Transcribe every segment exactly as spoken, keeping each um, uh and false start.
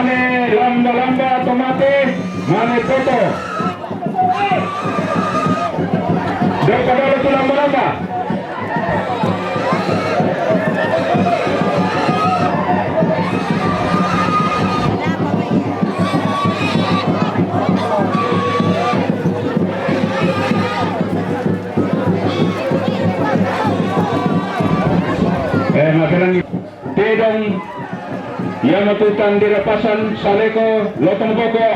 Mane lamba-lamba tomate, mane poto. Doka dolo tu lamba-lamba. Eh, makenan tedong, ia matutan dirapasan saleko, lotong boko,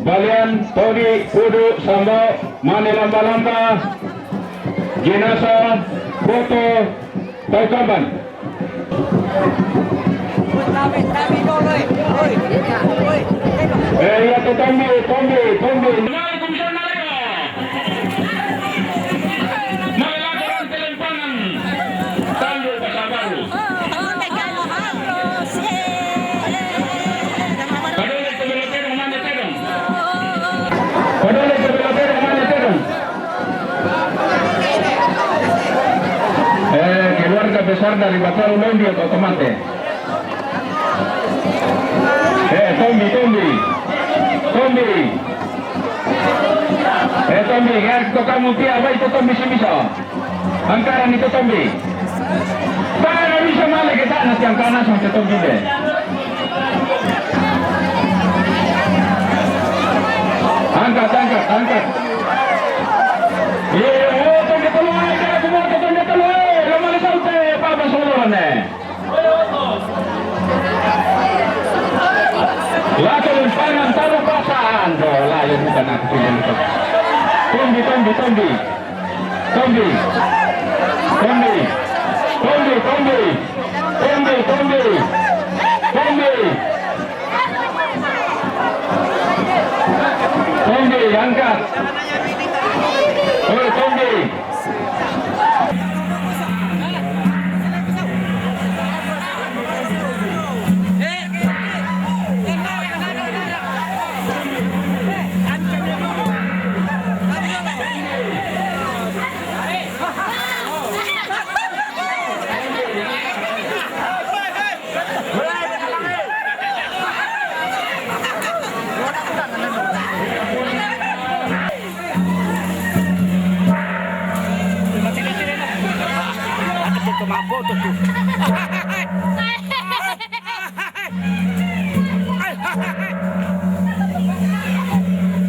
balean, todi, pudu, sambao, mane lamba-lamba, jenasa, poto, tau kamban. Eh, ia tu tombi, tombi, tombi. Mane laporan telempangan. Tanjung Pasar Baru. Padole ke bela tedong, mane tedong. Padole ke bela tedong, mane tedong. Eh, keluarga besar dari Bataru Lombio, Kota Mate. Eh, tombi, tombi. Tombi. Eh, tombi, eh, toka mutia, baik tu tombi si bisa. Angkaran itu tombi. Para bisa male ke tanah tiang tanah sama ke tombi deh. Angkat, angkat, angkat. Iya, oh, tombi tolong, eh, aku mau tombi tolong, eh, lo male saute, apa, apa, solo, eh. Lako limpangan taruh pasaan. Doh, layo bukan aku punya itu. Tombi, tombi, tombi. Tombi. Tombi. Tombi, tombi. Tombi, tombi. Tombi. Tombi, angkat. Oi, tombi.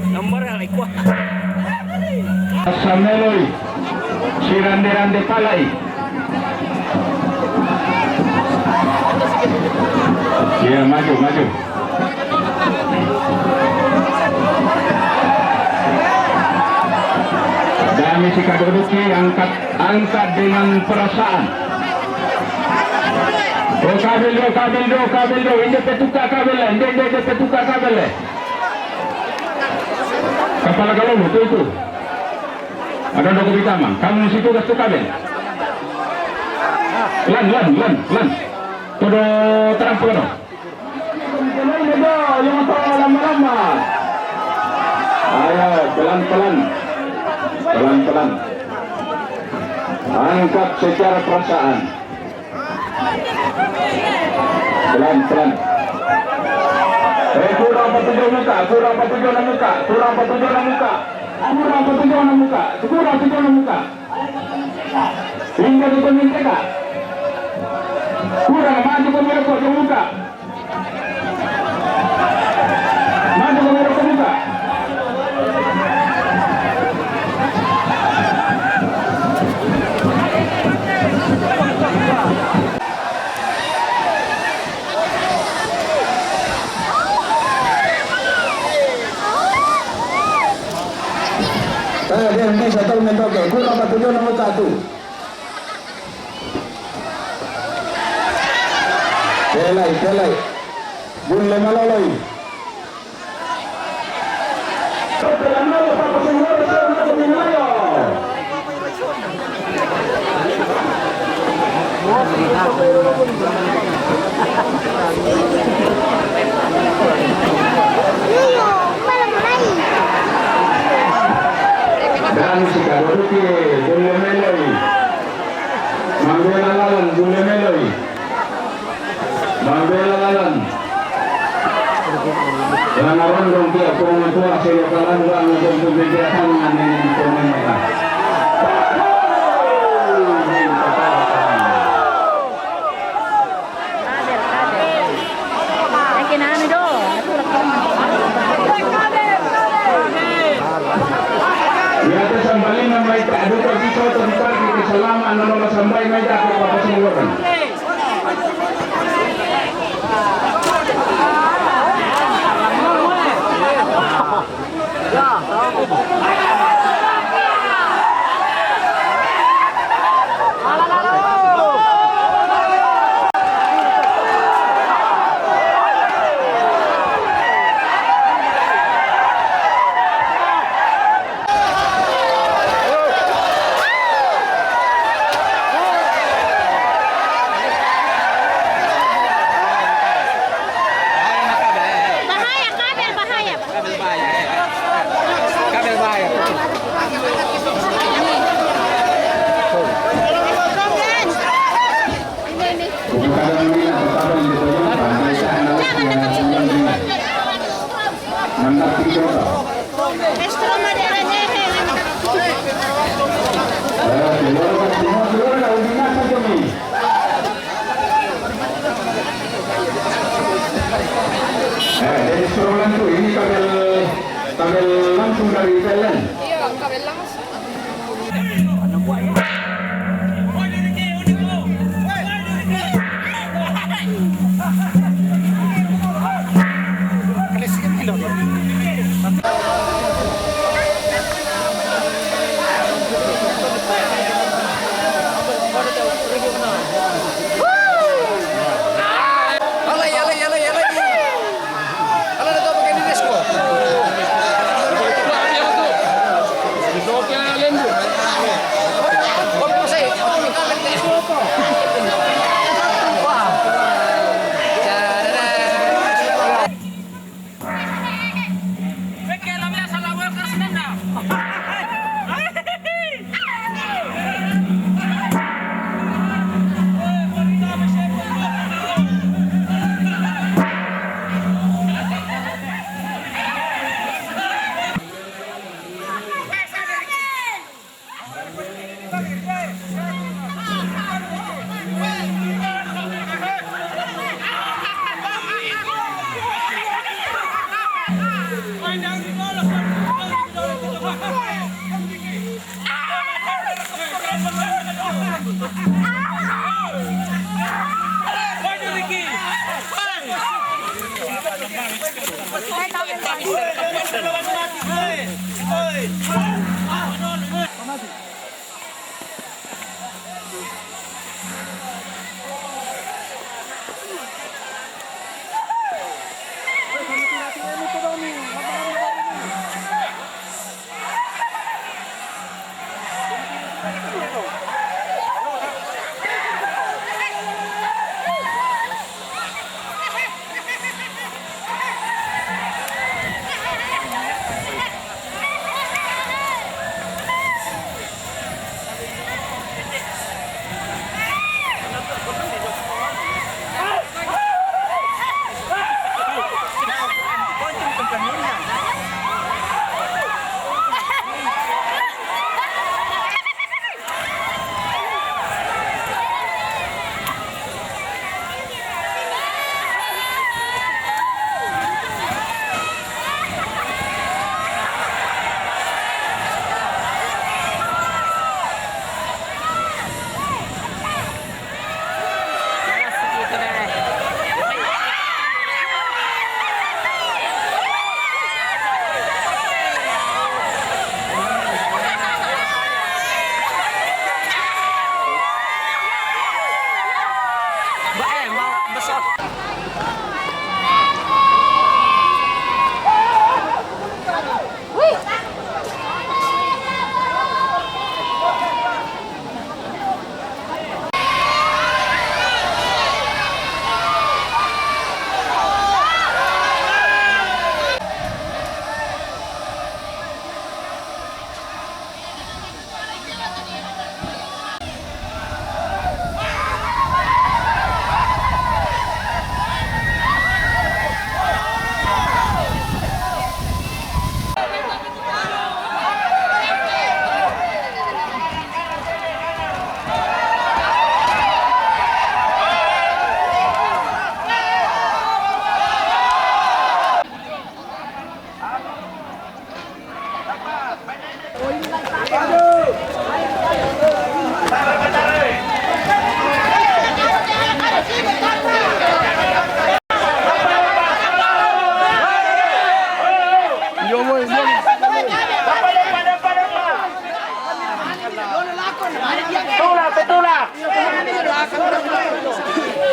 Nomor yang ikut. Sameloi, si rande-rande palai. Iya, maju, maju. Dame si kaduduki, angkat, angkat dengan perasaan. Oh, kabel do, kabel do, kabel do. Inde petuka kabel, inde, inde, inde petuka kabel. Kapala kalolo, tu, tu. Ada dua kopi tamang. Kamu situ gas tu kabel. Lan, lan, lan, lan. Todo terang pula dong. Yang lama-lama. Ayo, pelan-pelan. Pelan-pelan. Angkat secara perasaan. Pelan, pelan. Eh, kurang patujuh muka, kurang patujuh nak muka, kurang patujuh nak muka. Kurang patujuh nak muka, kurang tujuh nak muka. Hingga di pemimpin. Kurang maju pemimpin kok jauh muka. Maju ke merah terbuka. Eh, dia bisa tahu mentok ke. Kurang apa tujuan nomor satu. Pelai, pelai. Bulle maloloi. Dan si kaduduki bulle meloi. Mambela lalan bulle meloi. Mambela lalan. Dong pia pung tua selo kalang bang dong pung pia tangan ni pung mereka. Kabel, kabel. Yakin anu do, natulak. Ya, tu sambalin na mai tak ada kau di kau tempat di keselam anu nama sambai mai tak apa apa semua kan. Bahaya, kabel bahaya. Kabel bahaya. Kabel bahaya. Jangan dekat situ. Eh, jadi seruan tuh, ini kabel, kabel langsung dari P L N. Iya, kabel langsung. Alay, alay, alay, alay. Alay na to pag-English ko.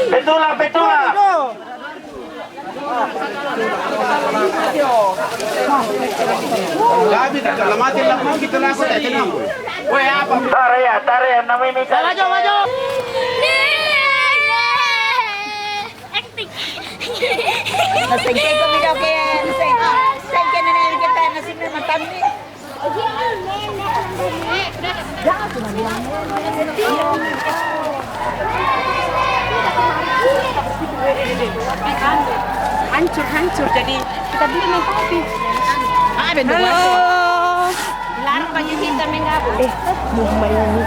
Betulan, betulan. Gabi, tak dalam hati, dalam hati, kita lakukan, ya, tenang. Weh, apa? Tarea, tarea, namanya minta. Maju, maju. Acting. Nasengke ko mi daw kaya, nasengke. Sengke na na kita, nasengke matan ni. Hancur, hancur. Jadi kita beli main kopi. Ah, ada dua. Halo. Larang bagi kita main gabung. Eh, mau main ini.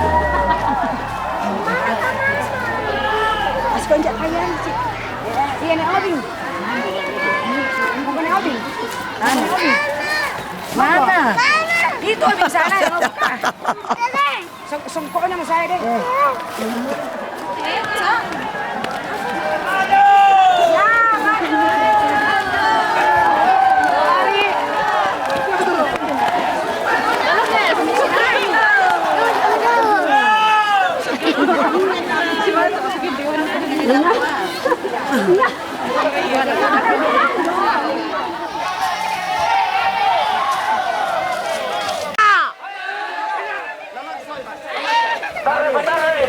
Mas konjak kaya sih. Iya, nih, Obing. Bukan Obing. Mana? Mana? Itu Obing sana yang mau buka. Seng-, sengkoknya sama saya deh.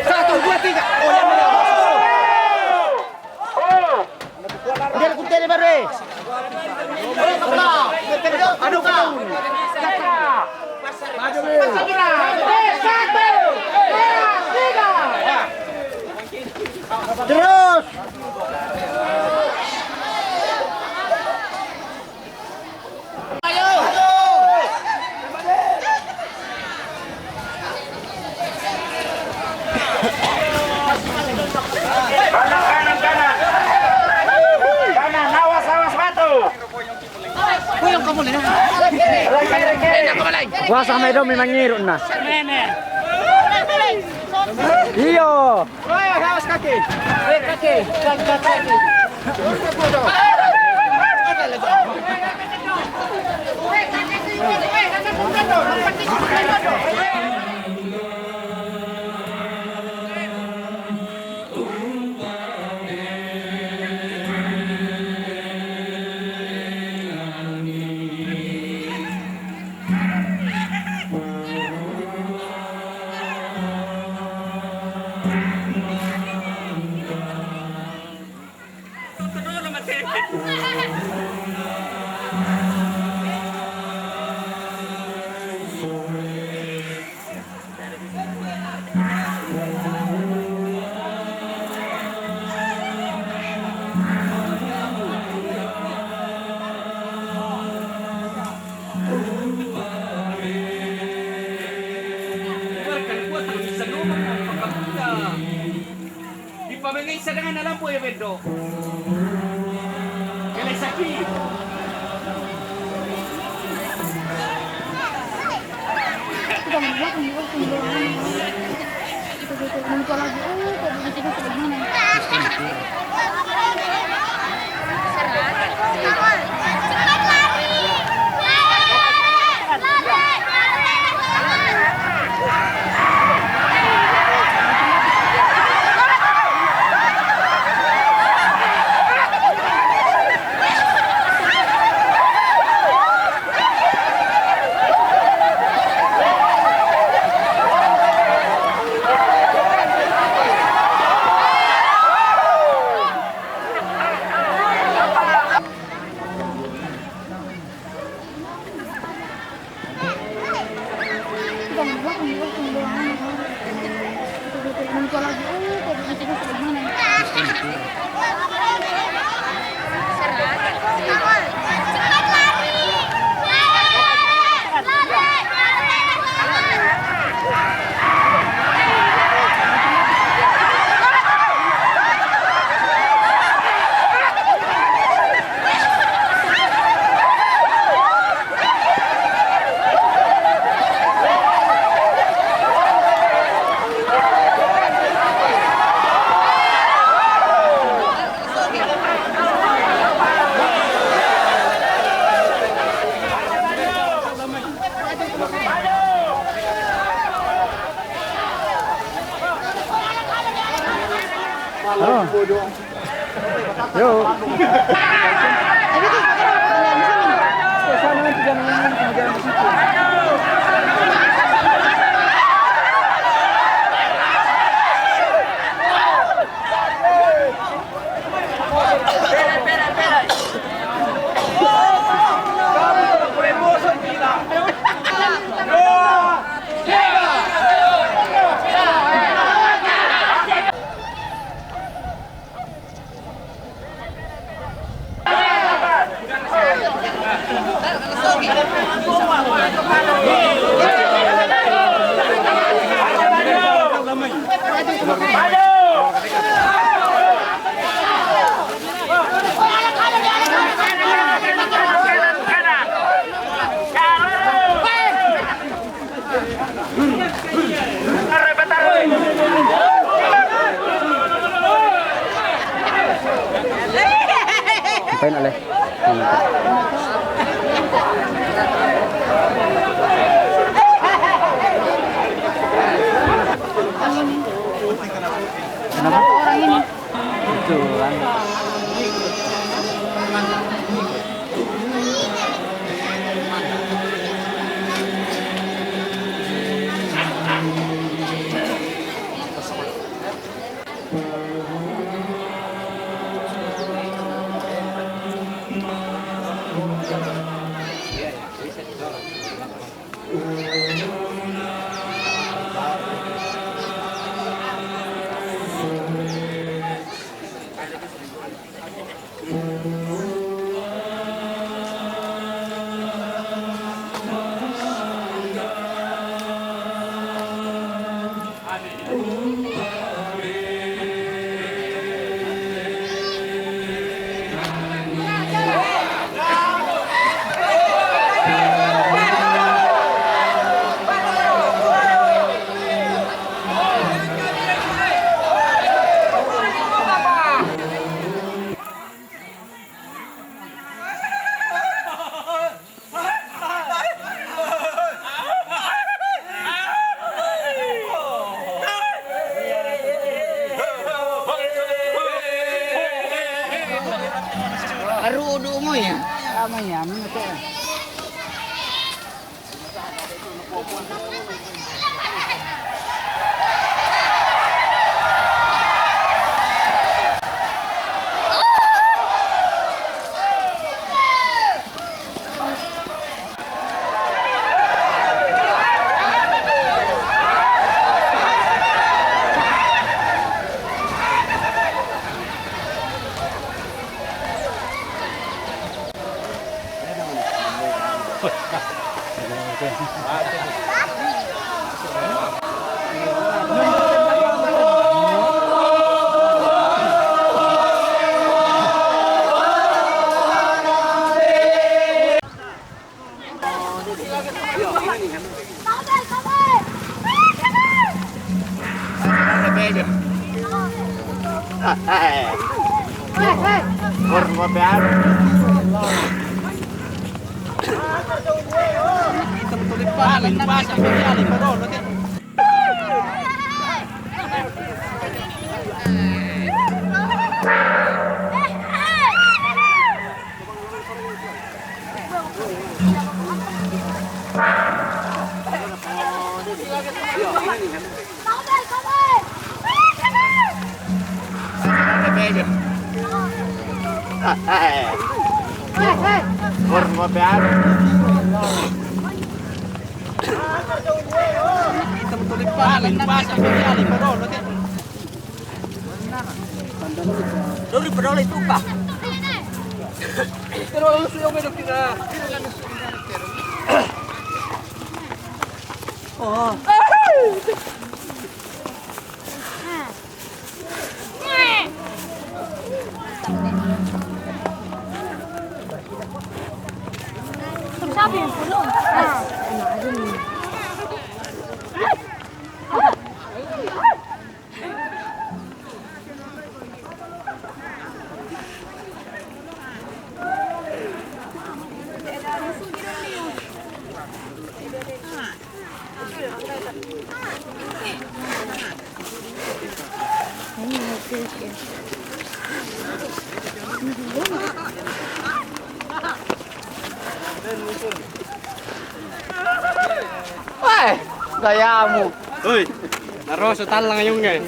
Satu, dua, tiga. Oh, yang menang. Dia kutele baru, eh. Aduh, kau. Terus. Kanan, kanan, kanan. Kanan, awas, awas batu. Puasa mai do memang ngiru na. Iyo. Di pamengesa dengan alampu ya bendo. Kele saki. Oh. Yo. Ngapain, Ale? Kenapa? Orang ini. Itu kan. Aru udu mo ya. Tama ya, ano na to? Dori padahal itu, Pak. Pero ang suyo may nagkira. Oh. Sabi yung puno. Ah. Weh, gayamu. Oi, naroso tallang yung eh.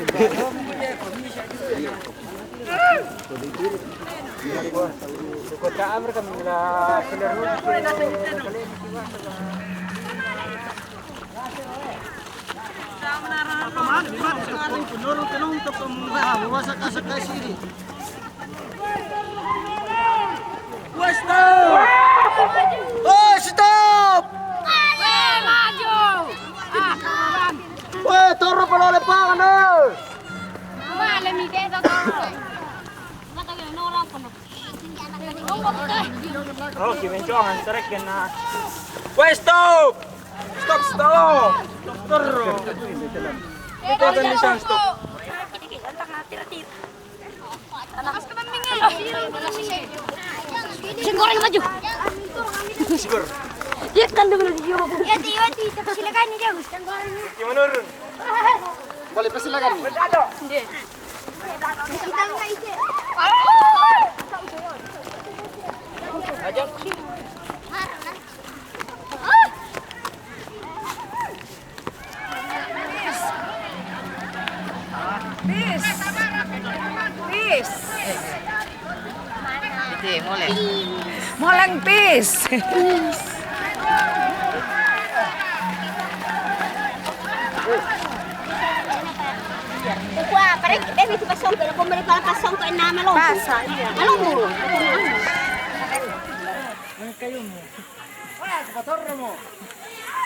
Weh, stop! Oh, stop! Weh, toro pala lepangan, eh! Rocky, mencoangan, tarik na. Weh, stop! Stop, stop! Stop, toro! Ito, stop! Lakas ka man, Mingil. Singkor yang maju. Singkor. Lihat kan dulu di Euro. Ya, tiyo, tiyo. Tapi silakan ini, Jang. Gimana, Run? Boleh persilakan. Hindi. Kita nggak isi. Aja. Peace. Peace. Iti, mole. Molang peace. Kuha, pare, eh, may pasong, pero kung may pala pasong ko, eh, na malong. Pasa, iya. Malong mo. Ang kayo mo. Wah, kapatorro mo.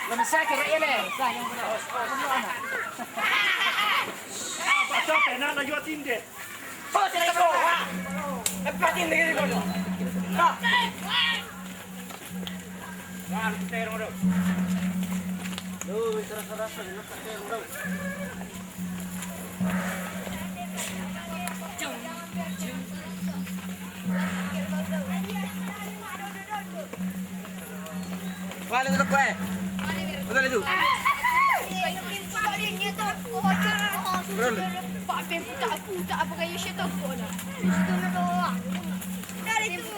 Lamsake ra ele. Sa yang ko. Pachote na na yo tinde. Pachote na ko. Pachote na ko. Na. Wah, terong do. Lo, terasa-rasa na terong do. Wala na ko eh. Wala na doon. Berapa? Puta-puta apa kayo siya to? Dari itu.